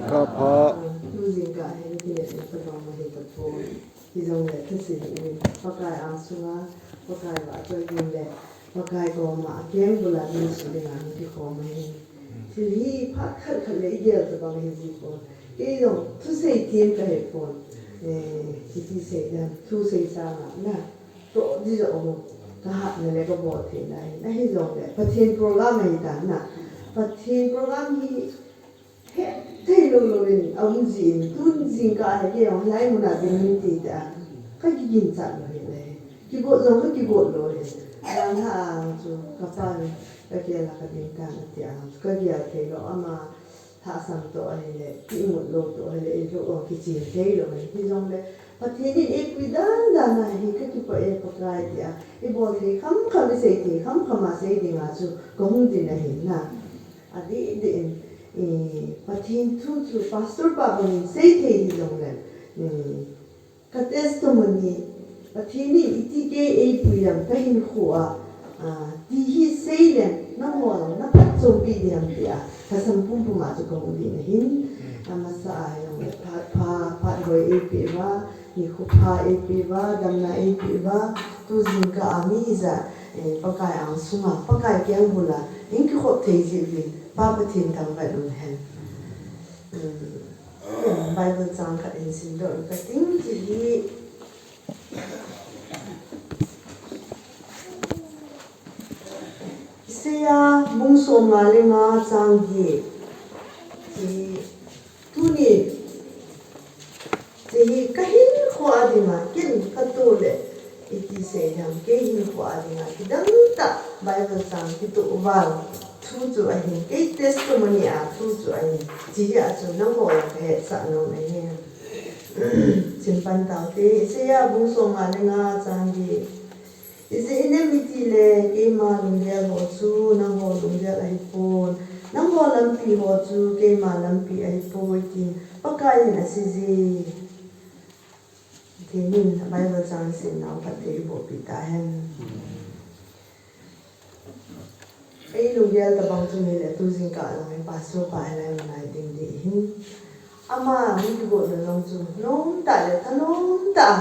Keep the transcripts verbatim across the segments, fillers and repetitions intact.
Ka pha. Tu jingkah hin kinepna tabang ahi tapoi. Hijongle thusei in Pakai angsunga, Pakai vahchoi ding le Pakai koma akeng bula ding su dinga kikhom ahi. Thil hi phat khat khat le igel tabang ahi jipon. Kei jong thusei them kahi pon. Eh, iti sei dam, thusei sanga na. Toh ding jong um, kahatna le kabol theina hi, ahijongle Pathen program ahi tan na. Pathen program hi hethei lou louvin aum jin, tun jingkah hi kei jong hilai muna ding hin ti tia kakiginchat lou hile. Kigot jong kakigot lou hi. Alang ha chu kapan kakela kading tan ati a chu kagel thei lou, ama lhahsam toh ahile, imut lou toh ahile, eilou kichen thei lou ahi. Hijongle Pathen in eipui dan dan a hi kakipah e Pakai tia ibol thei khamkham, isei thei khamkham a sei dinga chu kahung ding ahi na. Adeh deh in, eh, Pathen thu chu pastor pa bangin sei thei hijongle, eh, ka testimony, Pathen in iti kei eipui ham kahinkhoa, ah, ti hi seile nangho jong naphatchompi ding ham tia kasam pumpum a chu kahung ding ahin. Amasa a jong phat pha, phat hoi eipeh uva, nikho pha eipeh uva, damna eipeh uva, tu jingkah a mi hijat, eh, Pakai angsunga, Pakai keng bula hin kikhop thei jeh uvin Pa Pathen thangvah in umhen. Um, Bible chang khat hin simdoh kating, hiche hi Isaiah bung somnga le nga chang get. Hiche hi tuni, hiche hi kahinkhoa dinga, ken katoh le iti sei ham, kei hinkhoa dinga kidang tah Bible chang kitoh val thu chu ahin, kei testimony a thu chu ahin, hiche hi a chu nangho jong kahetsah nom ahi. Simpan taute, Isaiah bung somnga le nga chang get. Ijeh inem itile keima lunggel ho chu nangho lunggel ahipon, nangho lampi ho chu keima lampi ahipoi tin Pakai in aseiye. Pathen in Bible chang simnau phatthei eibohpi tahen. Ei lunggel tabang chu hile tu jingkah jong hi pastor pa hilai mun a hi ding ding ahin. Ama hung kigot na jong chu nomtah le thanomtah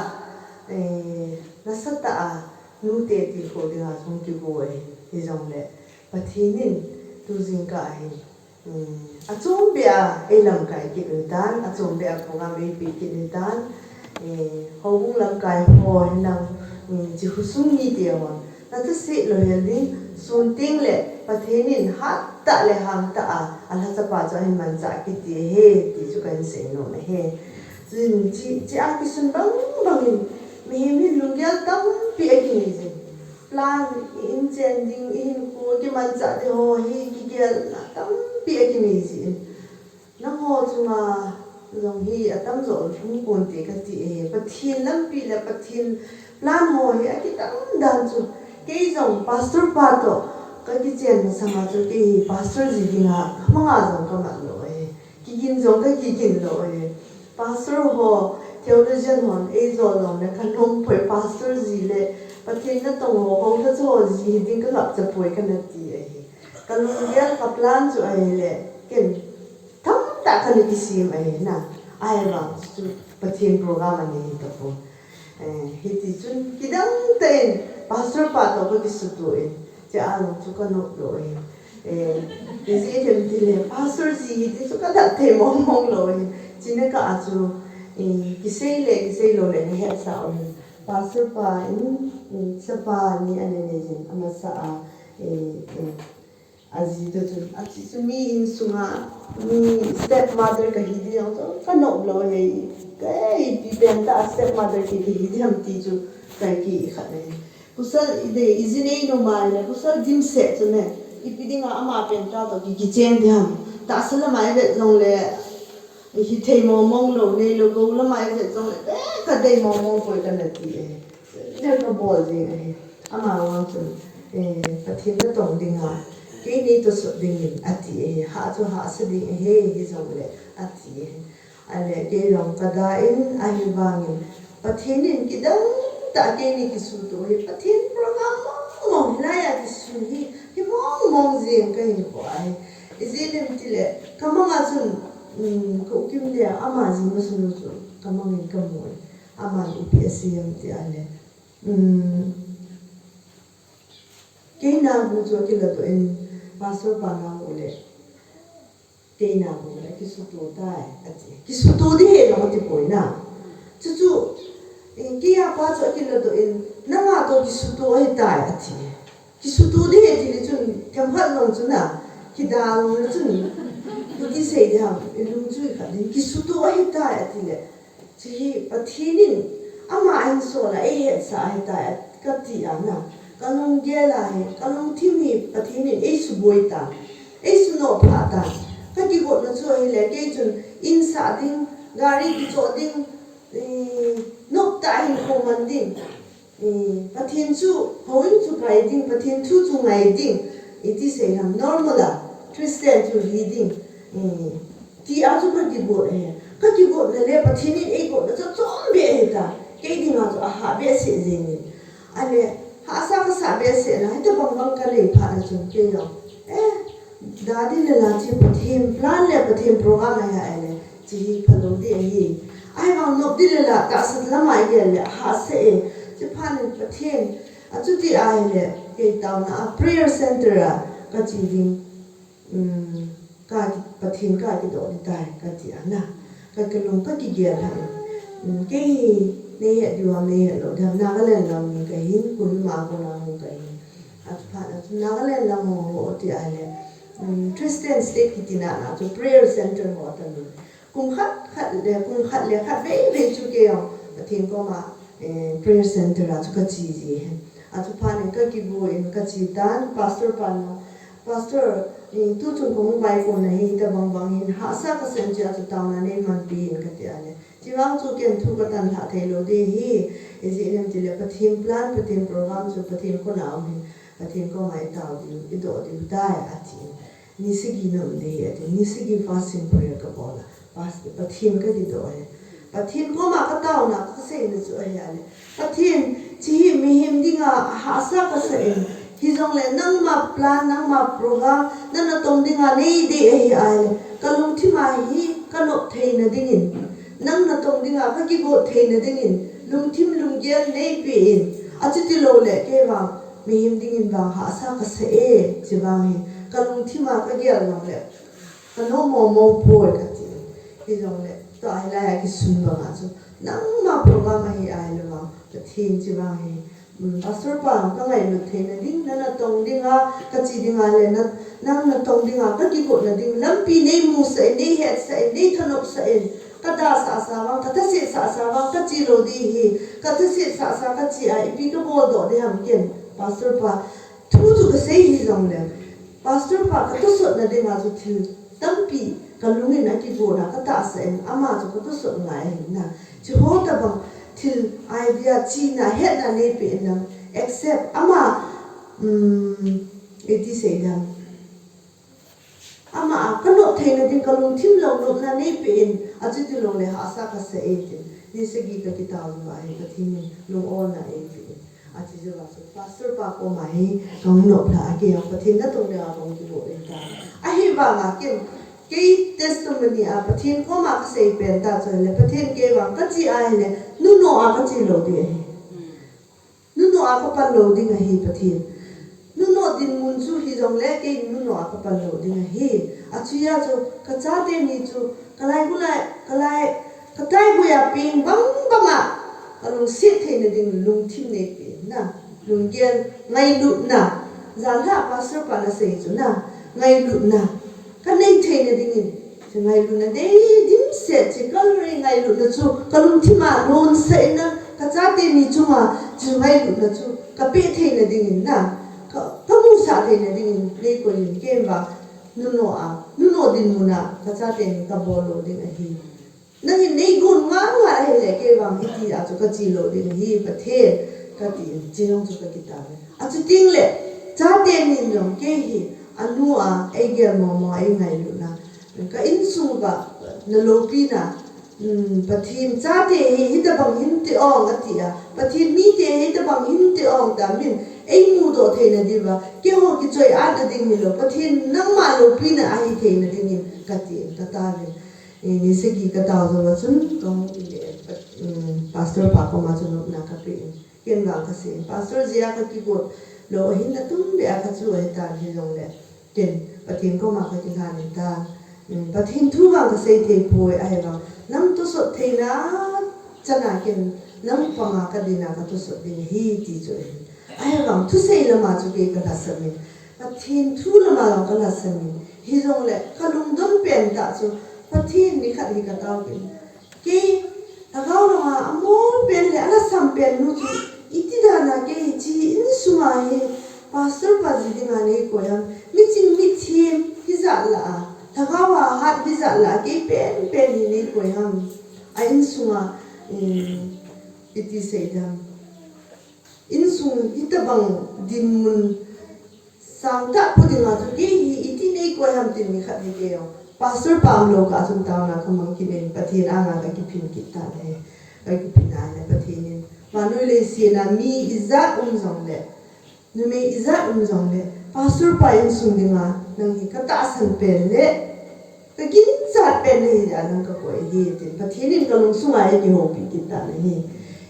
a, eh, nasatah a nute tilkhou dinga hung kigo ahi. Hijongle Pathen in tu jingkah hi, um, achombeh a eilamkai kit u hitan, achombeh a program eipeh kit u hitan. Eh, houbung lamkai ho hinlang, um, hiche khosung mite hon nathaset louhel ding, sun tengle Pathen in hattah le hangtah a alhachapa chu ahin manchah kit ahi ti chu kahin seinom ahi. Chuin hiche, hiche a kisun bang bangin mihem hin lunggel tampi akinei jin. Plan, i-in chen ding, ihinkho kimanchah ding ho hi kigelna tampi akinei jin. Nangho chunga jong hi atamjo lhung ponte kati ahi. Pathen lampi le Pathen plan ho hi akitam dan chu, kei jong pastor pa toh kakichen masanga chu kei hi pastor ji dinga khamanga jong kamat lou ahi. Kigin jong kakigin lou ahi. Pastor ho, theologian hon eijol jongle kanom poi, pastor ji le Pathen natong ho, houlhacha ho ji hiding kangapcha poi kanati ahi. Kalunggel kaplan chu ahile, ken tamtah kana kisem ahi na. Ahivang chu Pathen program anei tapon. Eh, hitichun kidang tah in pastor pa toh kakisutoh in, hiche a jong chu kanop lou ahi. Eh, ijeh inem itile pastor ji hiti chu kadat thei mong mong lou ahi. Hiche nikah a chu, eh, kisei le kisei loule nahetsah u ahi. Pastor pa in, eh, chapa ni anei jin, amasa a, eh, eh, aji toh chun, aji chu mi insunga, mi stepmother kahi ding jong chu kanop lou ahi. Kei ipi pentah a stepmother kahi ding ham ti chu kakikhat ahi. Pasal idei, ijin einom a ahile, pasal dimset chu ne, ipi dinga ama pentah toh ki, kichen ding ham. Tahsa lama ivet jongle, hithei mong mong lou, neilou gou lama ivet jongle, eh, kadei mong mong poi kanati ahi. Neh kabol jing ahi. Amavang chun, eh, Pathen natong dinga, kei neitosot dingin ati ahi. Hah chu hahsa ding ahi, hijongle ati ahi. Ahile kei jong kada in ahivangin, Pathen in kidang tah a keini kisutoh hi, Pathen program mong mong hilai a kisun hi, hi mong mong jeng kahinkho ahi. Ijeh inem itile, kamanga chun, Ka u Kim le ama jing masang u chu ka mangin ka mu e. Aman ipi asei em ti ahile, um, kei nao chu akiladoh in, pastor pa nao le, kei nao le kisuto tai ati. Kisuto ding ahi lou ati poi na. Chuchu, eh, kei a pa chu akiladoh in, nanga toh kisuto ahitai ati. Kisuto ding ahi tile chun, themkhat jong chun a, kidang le chun, iti sei ding ham, ilung chu ikhat ding, kisuto ahitai atile. Hiche hi Pathen in ama ahin sol a, eihetsah ahitai kati a na. Ka lunggel a hi, ka lungthim hi Pathen in eisuboi tan, eisunoh phah tan. Ka kigotna chu ahile, kei chun in sah ding, gari kichoh ding, eh, noptah hinkho man ding. Eh, Pathen chu houin chu kai ding, Pathen thu chu ngai ding, iti sei ham, normal a Christian chu hi ding, eh, ti a chu ka kigot ahi. Ka kigotna le Pathen in eigotna chu chom behseh ahitai. Kei dinga chu ahah behseh jeng in. Ahile, hahsa kasah behseh na, hitabang bang kanei phat na chun kei jong, eh, da ding le la chu Pathen plan le Pathen program ahi ahile, hiche hi phalou ding ahi. Ahivang nop ding le la tahsa lama igel le ahahsa e. Hiche phat in Pathen, achuti ahile, kei taona a prayer center a kache ding, um, ka ki-, Pathen kakidoh ding tai kati a na. Ka, kalung kakigel lheh in. Um, kei hi neihet diu ham, neihet lou diu ham, Nagaland lam mi kahin, Kohima a kona hung kahin. Achu phat na chu Nagaland lam ho ho ti ahile, um, Christian State kiti na, na chu prayer center ho atan. Kum khat, khat le, kum khat le khat vei vei chu kei jong Pathen koma, eh, prayer center a chu kache ji ahi. Achu phat in ka kigo in kache tan, pastor pa nao, pastor, eh, tuchung kahung vaikon na hi, hitabang bang in hahsa kasah in, hiche a chu taona neimanpi in kati ahile. Hiche vang chu ken thu katan lhah thei lou ding ahi, ijeh inem itile Pathen plan, Pathen program chu Pathen khut a um ahin, Pathen koma itao diu, idoh diu tai ati. Ni sagi na um ding ahi ati, ni sagi fasting prayer kabol a, Pas-, Pathen kakidoh ahi. Pathen koma kataona kaseina chu ahi ahile, Pathen, hiche hi mihem dinga hahsa kasah in, hijongle nangma plan, nangma program, nana tong dinga neidei ahi ahile, kalungthim a hi kanop theina dingin, nang natong dinga kakigot theina dingin, lungthim lunggel neipe in, achuti loule, kei vang, mihem dingin vang hahsa kasah e, hiche vang hi, kalungthim a kagel jongle, kanom mong mong poi kati. Hijongle, tua hilai a kisun banga chu, nangma program ahi ahile vang, Pathen hiche vang hi, um, pastor pa, kangailut theina ding, nana tong dinga, kache dinga le, na, nang natong dinga, kakigotna ding, lampi neimusah in, neihetsah in, neithanopsah in, kadasah sah vang, kathaset sah sah vang, kache lou ding ahi, kathaset sah sah kache a, ipi kabol doh ding ham ken, pastor pa, thu chu kasei hijongle, pastor pa katahsotna dinga chu thil tampi kalungin akigona katahsan, ama chu katahsot ngai ahi na. Hiche ho tabang thil idea, chihna, hetna neipe in lang, except ama, um, iti sei ding ham, ama a kanop theina ding, kalungthim lou nopna neipe in, achuti loule hahsa kasah e tin, ni sagi kakitao uva hi Pathen in lungolna eipe in. Achuti jouva chu pastor pa koma hi kahung nop lha a, kei jong Pathen natong dinga kahung kigo in tai. Ahivanga ken, kei testimony a Pathen koma kasei pen tah chu ahile, Pathen, kei vang kache ahile, nunoh a kache lou ding ahi. Nunoh a kapan lou ding ahi Pathen. Nunoh dinmun chu hijongle kei nunoh a kapan lou ding ahi. Achuti a chu kachate ni chu kalai gulai, kalai, kataigui a peng bang banga kalungset theina ding lungthim neipe in na. Lunggel, ngailutna. Janlhah pastor pa nasei chu na. Ngailutna. Kanei theina dingin, hiche ngailutna dei dimset, hiche Calvary ngailutna chu kalungthim a lonsah in, kachate ni chunga hiche ngailutna chu kapeh theina dingin na, ka, kamusah theina dingin neikoi in, kei vang nunoh a, nunoh dinmun a kachate ni kabol lou ding ahi. Nangin neigon ngal ngal ahile, kei vang hiti a chu kache lou ding ahi, Pathen, kati in, hiche jong chu kakitao e. Achuti le, chate nin jong kei hi, anu a, eigel mong mong, eingailutna, ka insung uva, naloupina, um, Pathen, chate hi, hitabang hinte ong ati a, Pathen, mite hi hitabang hinte ong tia min eimudoh theina diuva, keiho kichoi-atna ding hilou, Pathen, nangma loupina ahi theina dingin, kati in, katao in. Ni sagi ka tao jou a chun ka hung in, eh, pa-, um, pastor pa koma chun nopna ka pe in. Ken vang ka sei in. Pastor jia ka kigot lou ahin, atum beh a ka chu ahi tan hijongle. Ken Pathen koma ka kilhan in tan. Um, Pathen thu vang ka sei thei poi ahi vang. Nang tosot theina chana ken nang panga ka ding a ka tosot ding ahi ti chu ahi. Ahi vang thusei lama chu kei ka lhasam in. Pathen thu lama jong ka lhasam in. Hijongle ka lungdon pen tah chu Pathen nikhat hi ka tao kit in. Kei lhagao lama amol pen le alhasam pen nu chu iti dan a kei hiche insunga hi pastor pa ji dinga nei koi ham. Miching mithem hijat lah a, lhagao a hat hijat lah a kei penpen hi nei koi ham. A insunga, um, iti sei dam. Insung hitabang dinmun sangtah pu dinga chu kei hi iti nei koi ham tin nikhat hi kei jong pastor pa umlou kah a chun taona ka mang kit in Pathen anga ka kiphin kit tan ahi. Ka kiphin a le Pathen in vannoi leiset a mi ijat um jongle, numei ijat um jongle, pastor pa insung dinga nang hi ka tahsan pen le ka ginchat pen nahi a nang ka koi ahi tin Pathen in ka lungsunga eikihoupi kit tan ahi.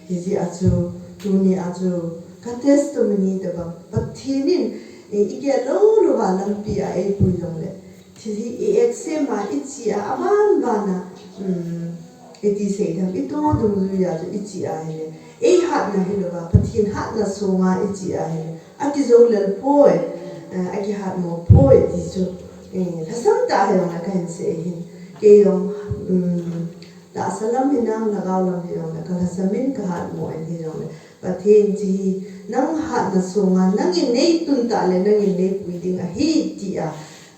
Hijeh a chu, tuni a chu ka testimony tabang Pathen in, eh, igel lou louva lampi a eipui jongle, thil hi i-accept a iche a, aban ban a, um, iti sei dam, ito dungjui a chu iche ahile, eihatna hilouva Pathen hatna songa iche ahile, akijou lel poi, eh, akihatmo poi ti chu, eh, lhasam tah hijongle kahin sei ahin. Kei jong, um, tahsa lam hinam, lhagao lam hijongle ka lhasam in ka hatmo in hijongle, Pathen hiche hi nang hatna songa nangin neitun tah le nangin neipui ding ahi tia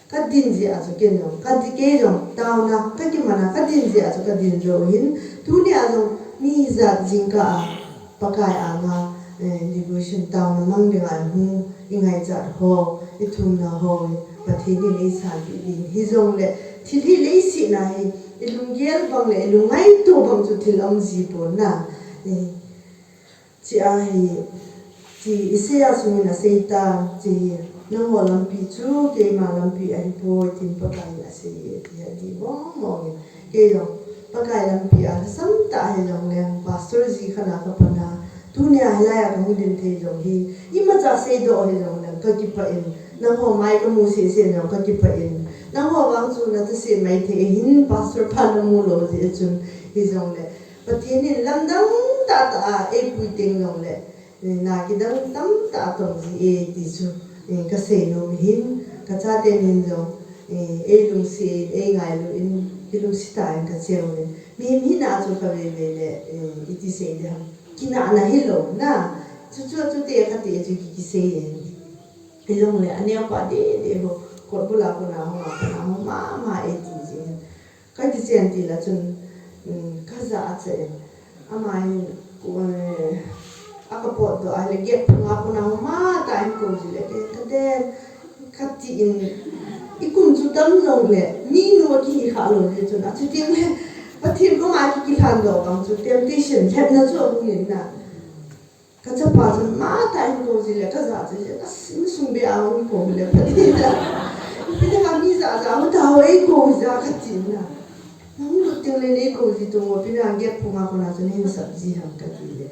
ka din jeh a chu ken jong, ka di, kei jong taona ka kiman a ka din jeh a chu ka din jou ahin. Tunia jong mi ijat jingkah a Pakai anga, eh, devotion taona mang dinga hung ingaichat ho, ithumna ho Pathen in eisanpeh ding hijongle, thil hi leiset a hi ilunggel bang le ilungngaito bang chu thil aum ji pon na. Eh, Hiche ahi, hiche Isaiah sungin asei tan, hiche hi nangho lampi chu keima lampi ahipoi tin Pakai in asei e, ti hi adih mong mong in. Kei jong Pakai lampi a lhasam tah hijongleng, pastor ji khat a kapan a, tunia hilai a kahung din thei jong hi, imacha seidoh hijongleng kakipah in, nangho mai kamu seh seh jong kakipah in, nangho vang chu natha seh mai thei ahin, pastor pa namu lou jeh chun, hijongle Pathen in lamdang tahtah a eipui teng jongle, eh, na kidang tamtah atong ji e ti chu, eh, kasei nom ahin, kachate nin jong, eh, eilungset in, eingailu in, kilungset tah in kacheu in. Mihem hina chu kaveve le, eh, iti sei ding ham. Kinahna hilou na. Chuchu chute kati chu ki, kisei e. Hijongle aneopa deh deh ho, kotbul a kona hung a, kona hung mama e ti jin. Kati chen tile chun, um, kajah a cheh in. Ama hin, eh, akapotdoh a le gate phunga kona hung matah in kou jile, kei kaden, kati in, ikum chu tam jongle, minu akihi khalou jeh chun, achutengle, Pathen koma kikilhandoh bang chu temptation, lhepna chu ahung in na. Kachapa chun matah in kou jile, kajah cheh jile, asin sung beh a hung kou le, Pathen a. Ipi dinga mi jah jah, hung tah ho eikou jia kati na. Nahung lut tengle neikou ji tong o, ipi dinga gate phunga kona chu nahin sap ji ham kati le.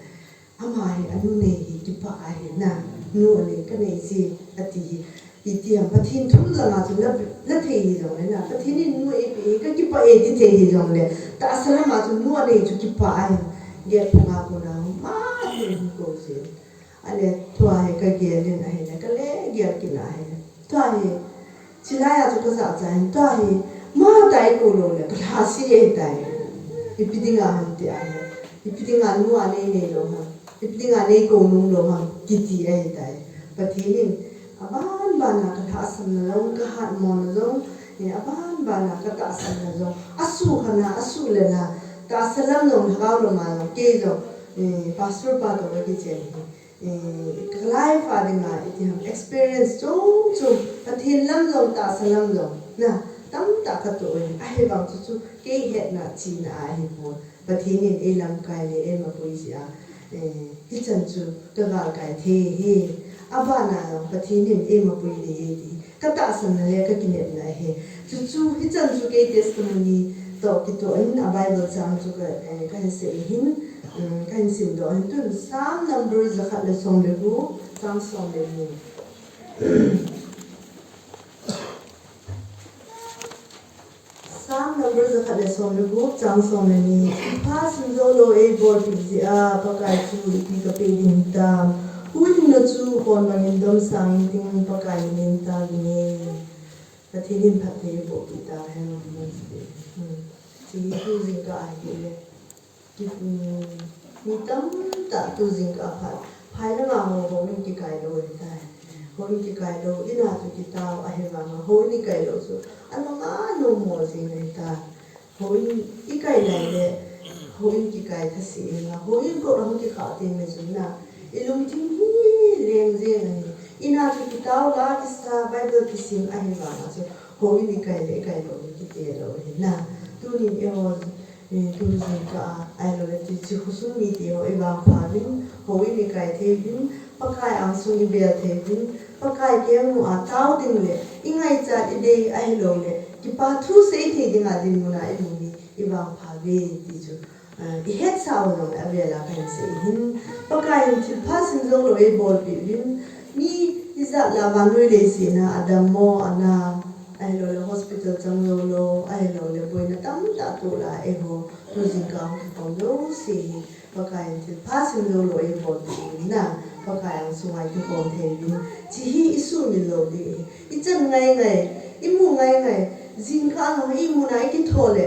Ama hi, anu nei hi, kipah ahi na, nu anei kanei ji, ati hi. Iti ham, Pathen thu langa chu la, la thei hijongle na, Pathen in nu eipeh hi kakipah e ti thei hijongle, tahsa lama chu nu anei chu kipah ahi, gate phunga kona hung matah in kou jin. Ale, tua hi kagel in ahile, kale gel kit in ahile. Tua hi, chilai a chu kajah cha hin, tua hi, matah eikou lou le, kalhase ahitai. Ipi dinga ham ti ahile. Ipi dinga nu anei neilou ham. Ipi dinga neikou nom lou ham. Kiti ahitai. Pathen in, aban ban a kalhahsamna jong, kahatmona jong, eh, aban ban a katahsanna jong, asuh khat na, asuh le na, tahsa lam jong, lhagao lama jong, kei jong, eh, pastor pa toh kakichen hi. Eh, ka life a dinga, iti ham, experience chom chom, Pathen lam jong, tahsa lam jong, na, tamtah katoh in, ahivang chu chu, kei hetna china ahipon. Pathen in eilamkai le eimapui jeh a, eh, hichan chu kagalkai thei ahi. Abana jong Pathen in eimapui le e ti katahsanna le kakinepna ahi. Chuchu hichan chu kei testimony Toh kitoh in a Bible chang chu ka, eh, kahin sei hin, um, kahin simdoh hin tun Psalm number jakhat le som le gup, chang som le ni. Psalm number jakhat le som le gup, chang som le ni. Thilpha simjou lou eibolpeh jeh a Pakai chu ipi kapeh ding hitam. Huhhingna chu khon bangin domsang inting, Pakai min in taovin e. Pathen in phattheiboh peh tahen. Hmm. Hiche hi tu jingkah ahi le. Ki, um, mi tamtah tu jingkah phat, phai langa ho, houin kikai lou ahitai. Houin kikai lou, in a chu kitao, ahivanga houin ikai lou chu alanga nommo jing ahitai. Houin ikai lai le, houin kikai thase inga, houin kot ahung kikhah teng le chun na, ilungthim hi leng jeng ahi. In a chu kitao la, kisa, Bible kisim, ahivanga chu houin ikai le ikai lou hi kiti lou ahi na. Tunin eiho, eh, tu jingkah a, ahilou le hiche khosung mite ho ivangpha uvin, houin ikai thei uvin, Pakai angsung ibel thei uvin, Pakai kengmu a tao ding le ingaichat idei ahilou le kipa thu sei thei dinga dinmun a imu hi ivangpha uve ti chu, ah, ihetsah u jong le avel a kahin sei hin. Pakai in thilpha simjou lou eibolpeh uvin, mi ijat la vannoi leiset a adammo, ana, ahilou le hospital chang jou lou, ahilou le boina tamtah toh la eiho tu jingkah hung kikhom jouse hi Pakai in thilpha simjou lou eibolpeh uvin na, Pakai angsunga ikikhom thei uvin. Hiche hi isumil lou ding ahi. Ichan ngai ngai, imu ngai ngai, jingkah a imu na ikitho le,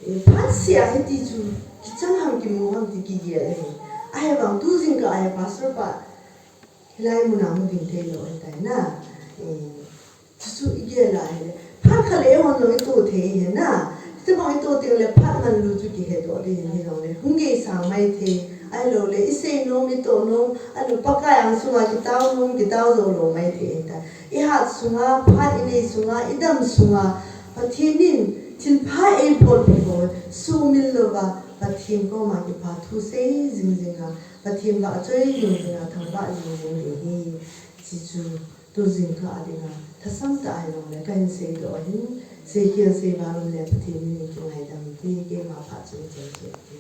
eh, phatseh a hiti chu kichang ham kimu ham ti kigel ahi. Ahivang tu jingkah a hi pastor pa hilai muna hung ding thei lou ahitai na. Eh, chuchu igel a ahile, phat khat le eihon jong itoh thei ahi na. Hitobang itoh teng le phat manlu chu kihedoh ding ahi, hijongle hung geisang mai thei. Ahilou le isei nom, itoh nom, ahilou Pakai angsunga kitao nom, kitao jou lou mai thei ahitai. Ihat sunga, phat inei sunga, idam sunga, Pathen in thilpha eibolpeh ho sumil louva, Pathen koma kipathu sei jing jinga, Pathen vahchoi jing jinga, thangvah jing jing ding ahi. Hiche chu tu jingkah a dinga thasam tah ahi jongle kahin seidoh ahin, seikhel seival um le Pathen min in kingaidam ute, keima phat chu hicheng chu ute.